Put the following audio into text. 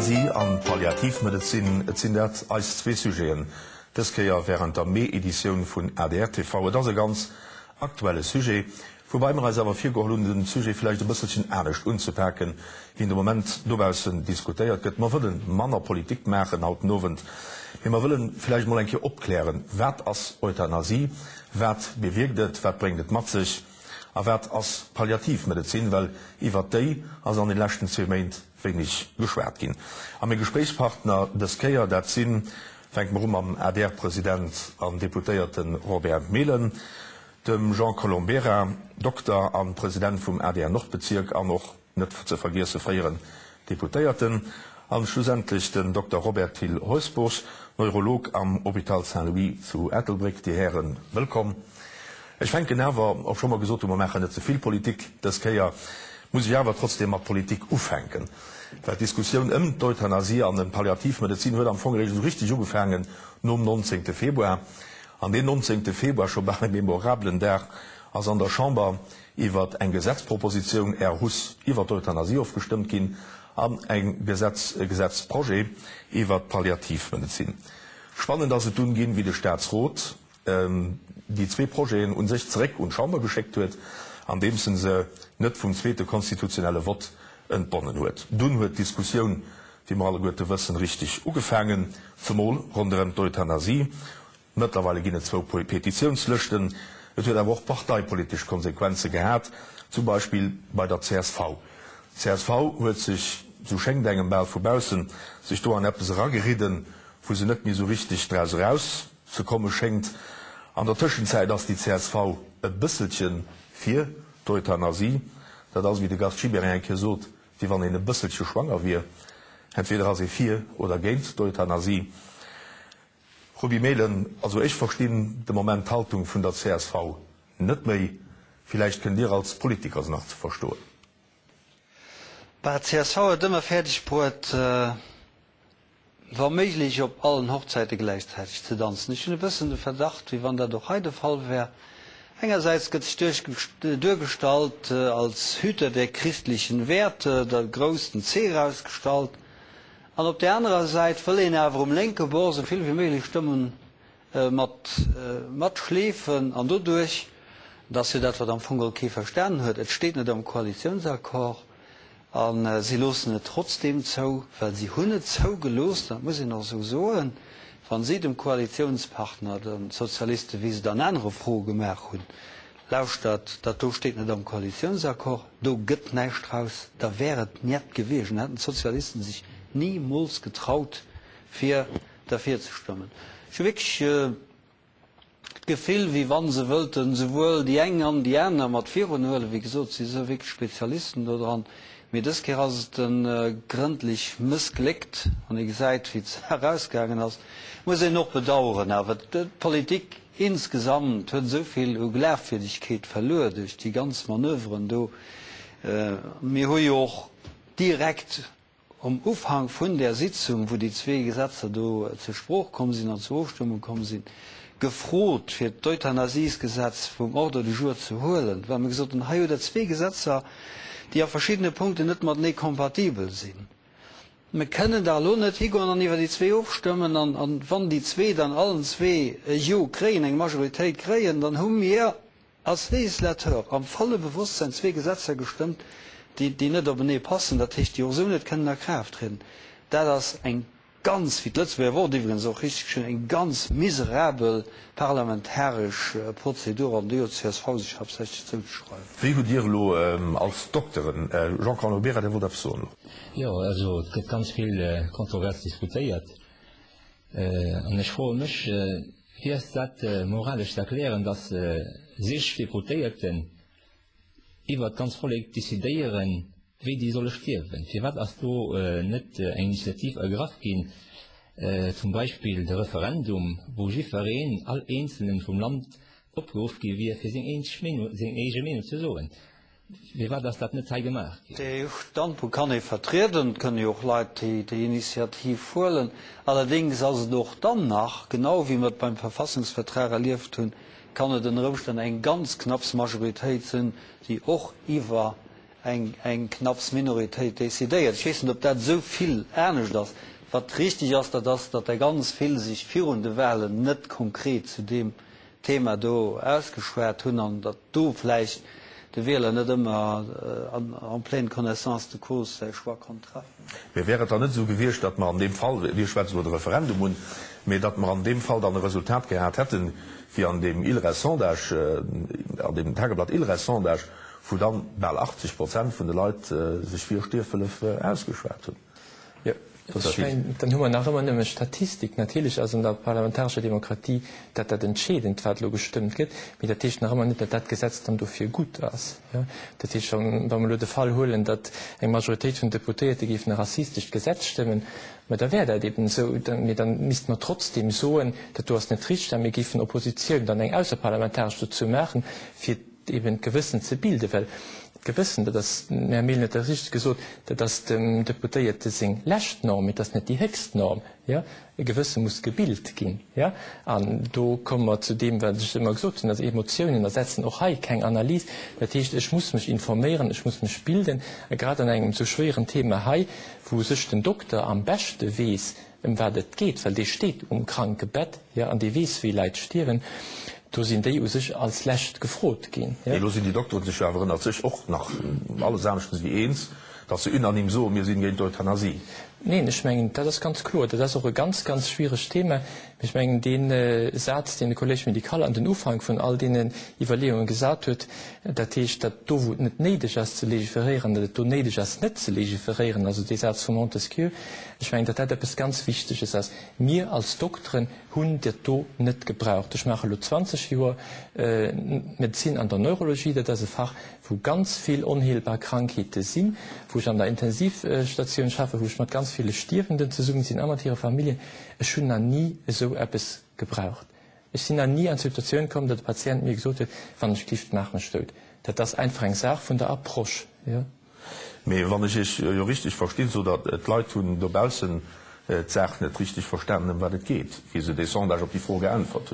Euthanasie an Palliativmedezin, et sinn dat eis zwee Sujeten dës Kéier wärend der Mee-Editioun vun adr TV. Et ass e ganz aktuelle Sujet, Woubei mer eis awer virgeholl hunn, den Sujet vläicht e bësselchen anescht unzepaken, wéi en de Moment dobaussen diskutéiert gëtt. Mer wëllen manner Politik maachen haut den Owend, mee mer wëllen vläicht emol eng Kéier opklären, Wat ass Euthanasie? Wat bewierkt et? Wat bréngt et mat sech? A wat ass Palliativmedezin? Well iwwert déi ass an de leschten zwee Méint wéineg geschwat ginn. A meng Gespréichspartner dës Kéier, dat sinn, fänke mer u mam ADR-President an Deputéierte Robert Mehlen, Dem Jean Colombera, Dokter an President vum adr Nordbezierk an och net ze vergiesse fréieren Deputéierten, an schlussendlech den Dokter Robert Thill Heusbourg, Neurolog am Hôpital Saint-Louis zu Ettelbréck. Dir Hären, wëllkomm. Ech fänken awer, obscho mer gesot hunn, mer maachen net ze vill Politik dës Kéier, muss ech awer trotzdem mat Politik ufänken, well d'Diskussioun ëm d'Euthanasie an ëm d'Palliativmedezin huet am Fong eréischt esou richteg ugefaangen nom 19. Februar. An deen 19. Februar, scho bal e memorablen Dag, ass an der Chamber iwwer eng Gesetzpropositioun, Här Huss, iwwer d'Euthanasie ofgestëmmt ginn an eng Gesetz, e Gesetzprojet iwwer d'Palliativmedezin. Spannend ass et dunn ginn, wéi de Statsrot déi zwee Projeten u sech zeréck un d'Chamber geschéckt huet, andeems en se net vum zweete konstitutionelle Vott entbonnen huet. Dunn huet d'Diskussioun, wéi mer alleguerte wëssen, richteg ugefaangen, zemol ronderëm d'Euthanasie. Mëttlerweile ginn et zwou Petitiounslëschten. Et huet awer och parteipolitesch Konsequenze gehat, zum Beispill bei der csv. D'CSV huet sech, sou schéngt engem bal vu baussen, sech do an eppes erageridden, wou se net méi sou richteg draus eraus ze komme schéngt. An der Tëschenzäit ass déi csv e bësselche fir d'Euthanasie. Dat ass, wéi de Gast Gibéryen eng Kéier sot, wéi wann een e bësselche schwanger wier. Entweder ass ee fir oder géint d'Euthanasie. Roby Mehlen, Also ech verstinn de Moment d'Haltung vun der csv net méi. Villäicht kënnt Dir als Politiker se nach ze verstoen. Bah, d'CSV huet ëmmer fäerdeg bruet, wa méiglech op allen Hochzäite gläichzäiteg ze danzen. Ech hunn e bëssen de Verdacht, wéi wann dat och hei de Fall wär. Engersäits gëtt sech duergestallt als Hüter der christlichen Werte, der grouss den C erausgestallt, An op där anerer Säit wëll een awer um lénke Bord esou vill wéi méiglech Stëmmen mat matschleefen. An doduerch, dat ass jo dat, wat am Fong geholl kee verstanen huet, et steet net am Koalitiounsaccord, a si loossen et trotzdeem zou, well si hunn et zougelooss, dat muss een och esou soen, wa si dem Koalitiounspartner, de Sozialisten, wéi se et an anere Froe gemaach hunn, Lauschtert, dat do steet net am Koalitiounsaccord, do gëtt näischt draus, da wär et njet gewiescht. Dann hätten d'Sozialisten sech nimools getraut, fir derfir ze stëmmen. Ech hu wierklech d'Gefill, wéi wa se wëllten esouwuel déi eng an déi aner mat virun huelen. Wéi gesot, si si wierklech Spezialisten do dran. Mee dës Kéier ass et grëndlech mëssgléckt. Wann ee gesäit, wéi d'Saach ausgaangen ass, muss een och bedauern. Awer d'Politik Insgesamt huet esou vill u Glafwierdegkeet verluer duerch déi ganz Manöveren do. Mir hu jo och direkt um Ufank vun där Sitzung, wou déi zwee Gesetzer do zur Sprooch komm sinn an zur Ofstëmmung komm sinn, gefrot, fir d'Euthanasiesgesetz vum Ordre du jour ze huelen, well mir gesot hunn, hei hutt Der zwee Gesetzer, déi a verschiddene Punkten net matenee kompatibel sinn. Mir kënnen dach elo net higoen an iwwer déi zwee ofstëmmen, an wann déi zwee dann allen zwee e Jo kréien, eng Majoritéit kréien, dann hu mir als Législateur am volle Bewusstsein zwee Gesetzer gestëmmt, déi net openee passen, dat heescht, déi och esou net kënnen a Kraaft trieden. Dat ass eng ganz, wéi d'Lëtzebuerger Wort iwwregens och richteg geschriwwen, eng ganz miserabel parlamentaresch Prozedur, an déi huet d'CSV sech haaptsächlech zouzeschreiwen. Wéi hutt Dir elo als Dokteren, Jean-Claude Oliveira, Dir wollt eppes soen elo. Jo, also et gëtt ganz vill kontrovers diskutéiert. An ech froe mech, wéi ass dat moralesch ze erklären, datt sech Deputéierten iwwert d'ganz Vollek decidéieren, wéi déi solle stierwen? Firwat ass do net eng Initiativ ergraff ginn, zum Beispill de Referendum, wou jiddwereen, all Eenzelnen vum Land opgeruff gi wier, fir seng eege Meenung ze soen? Firwat ass dat net hei gemaach ginn? Dee Standpunkt kann ee vertrieden. Et kënne jo och Leit déi Initiativ huelen. Allerdéngs ass et och dann nach, genau wéi mer et beim Verfassungsvertrag erlieft hunn, kann et ënner Ëmstänn eng ganz knapps Majoritéit sinn, déi och iwwer. Eng knapps Minoritéit decidéiert. Ech weess net, ob dat esou vill anescht ass. Wat richtig ass, dat ass, datt der ganz vill sech virun de Wahlen net konkret zu deem Thema do ausgeschwat hunn an datt do vläicht de Wieler net ëmmer en pleine connaissance de cause säi Choix konnt treffen. Mee wär et dann net esou gewiescht, datt mer an deem Fall, Dir schwätzt elo de Referendum un, mee datt mer an deem Fall dann e Resultat gehat hätten, wéi an deem ILReS-Sondage, an deem Tageblatt-ILReS-Sondage, wou dann bal 80 Prozent vun de Leit sech fir Stierfhëllef ausgeschwat hunn. Jo, ech mengen, dann hu mer nach ëmmer nëmme Statistik. Natierlech ass an der parlamentarescher Demokratie dat dat Entscheedend, wat elo gestëmmt gëtt, mee dat heescht nach ëmmer net, datt dat Gesetz dann dofir gutt ass. Dat heescht, wa mer elo de Fall huelen, datt eng Majoritéit vun Deputéierte géifen e rassistescht Gesetz stëmmen, mä da wär dat eben esou, mee da misste mer trotzdeem soen, dat do ass net richteg a mir géifen Oppositioun dann eng ausserparlamentaresch dozou maachen, fir eben d'Gewëssen ze bilden, well d'Gewëssen, dat ass, den Här Mehlen huet dat richteg gesot, dat ass dem Deputéierte seng lescht Norm, mee et ass net déi héchst Norm. Jo, e Gewësse muss gebilt ginn. Jo, an do komme mer zu deem, wat ech ëmmer gesot hunn, also Emotiounen ersetzen och hei keng Analys. Dat heescht, ech muss mech informéieren, ech muss mech bilden, a grad an engem esou schwéieren Thema hei, wou u sech den Dokter am beschte weess, ëm wat et geet, well dee steet um Krankebett, jo, an dee weess, wéi Leit stierwen, do sinn déi u sech als Lescht gefrot ginn, jo. Mee elo sinn déi Dokteren sech jo awer ënnert sech och nach alles aneschtens wéi eens, datt se unanime soen, mir sinn géint d'Euthanasie. Neen, ech mengen, dat ass ganz kloer. Dat ass och e ganz, ganz schwieregt Thema. Mee ech mengen, dee Saz, deen de Collège médical an den Ufank vun all deenen Iwwerleeunge gesat huet, dat heescht, datt do, wou et net néideg ass ze legiferéieren, datt et do néideg ass net ze legiferéieren, also dee Saz vu Montesquieu, Ech mengen, datt dat eppes ganz Wichteges ass. Mir als Dokteren hunn dat do net gebraucht. Ech maache elo 20 Joer Medezin an der Neurologie. Dat ass e Fach, wou ganz vill onheelbar Krankheete sinn, wou ech an der Intensivstatioun schaffen, wou ech mat ganz ville Stierwenden zesummen sinn a mat hire Familljen. Ech hunn nach ni esou eppes gebraucht. Ech sinn nach ni an d'Situatioun komm, datt e Patient mir gesot huet, Wann ech gift, maach mech dout. Dat ass einfach eng Saach vun der Approche. Mee wann ech Iech jo richteg verstinn, sot Der, d'Leit hunn dobaussen d'Saach net richteg verstanen, ëm wat et geet, wéi se dee Sondage op déi Fro geäntwert hunn.